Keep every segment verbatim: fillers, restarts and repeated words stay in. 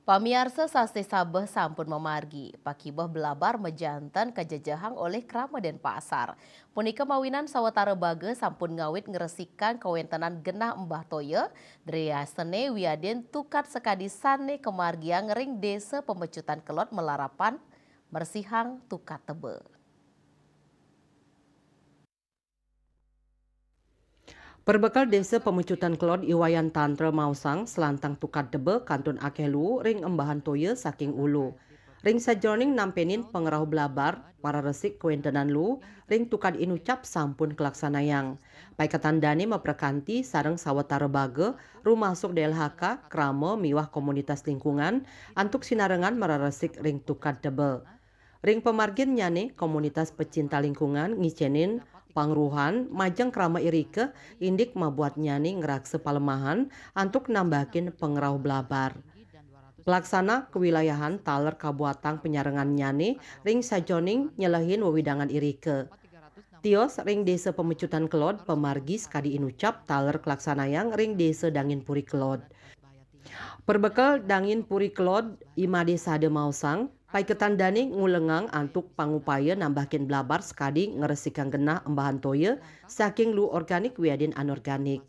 Pamiarsa, sasih sabeh sampun mamargi, pakibeh blabar majanten kajejehang olih krama Denpasar. Punika mawinan sawatara baga sampun ngawit ngresikang kawentenan genah embah toya, driyasene wiadin tukad sakadi sane kamargiang ring Desa Pamecutan Kelod malarapan mersihang tukad teba. Perbekel Desa Pamecutan Kelod I Wayan Tantra maosang selantang tukad teba kantun akeh luu ring embahan toya saking ulu. Ring sajeroning nampenin pangrauh blabar, mararesik kawentenan luu ring tukad inucap sampun kalaksanayang. Paiketan dane maprakanti sareng sawatara baga, rumasuk D L H K, krama miwah komunitas lingkungan antuk sinarengan mararesik ring tukad teba. Ring pamarginnyane, komunitas pecinta lingkungan ngicenin pangruhan majeng krama irika indik mabuatnyane ngraksa palemahan antuk nambahakin pangrauh blabar. Pelaksana kawilayahan taler kabuatang panyarengannyane ring sajeroning nyelehin wewidangan irika. Tios ring Desa Pamecutan Kelod pamargi sakadi inucap taler kalaksanayang ring Desa Dangin Puri Kelod. Perbekel Dangin Puri Kelod, I Made Sada maosang, paiketan dane ngulengang antuk pangupaya nambahakin blabar sakadi ngresikang genah embahan toya saking luu organik wiadin anorganik.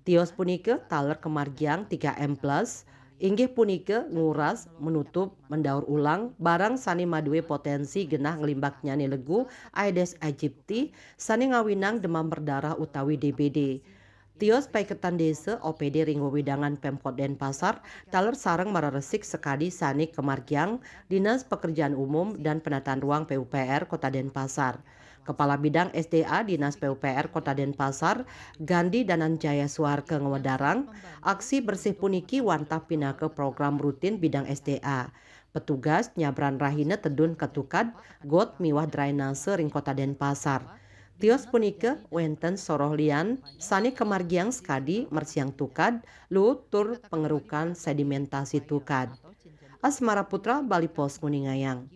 Tios punika taler kamargiang tiga M plus, inggih punika nguras, menutup, mendaur ulang barang sane madue potensi genah nglimbaknyane legu Aedes aegypti sane ngawinang demam berdarah utawi D B D. Tios paiketan desa O P D ring wewidangan Pemkot Denpasar taler sareng mararesik sakadi sane kamargiang Dinas Pekerjaan Umum dan Penataan Ruang P U P R Kota Denpasar. Kepala Bidang S D A Dinas P U P R Kota Denpasar, Gandhi Dananjaya Suarke, ngwedarang, aksi bersih puniki wantah pinaka program rutin bidang S D A. Petugas nyabran rahina tedun ka tukad, got miwah drainase ring Kota Denpasar. Tios punika wenten soroh lian sane kamargiang sakadi mersihang tukad, luu tur pangerukan sedimentasi tukad. Asmara Putra, Bali Post, nguningayang.